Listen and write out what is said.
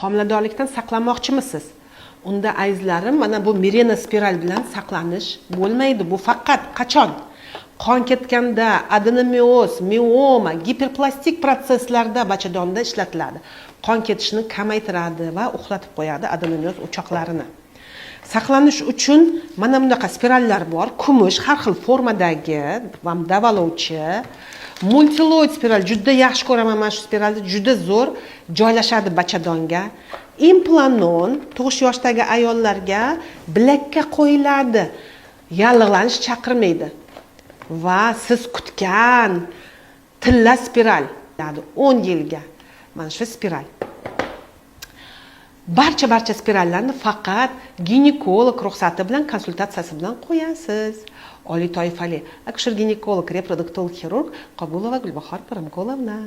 Homiladorlikdan saqlanmoqchimisiz? Unda, azizlarim, mana bu Mirena spiral bilan saqlanish bo'lmaydi. Bu faqat qachon? Qon ketganda, adenomioz, mioma, giperplastik protsesslarda bachadonda ishlatiladi. Qon ketishini kamaytiradi va uxlatib qo'yadi adenomioz o'choqlarini. Saqlanish uchun mana bunaqa spirallar bor, kumush, har xil formadagi va davolovchi multiloid spiral. Juda yaxshi ko'raman mana shu spiralni, juda zo'r joylashadi bachadonga. Implanon tug'ish yoshdagi ayollarga bilakka qo'yiladi, yallig'lanish chaqirmaydi. Va siz kutgan tilla spiral 10 yilga, mana shu spiral. Barcha spirallarni faqat ginekolog ruxsati bilan, konsultatsiyasi bilan qo'yasiz. Oliy toifali akusher ginekolog, reproduktolog, xirurg Qobulova Gulbahor Pirimqulovna.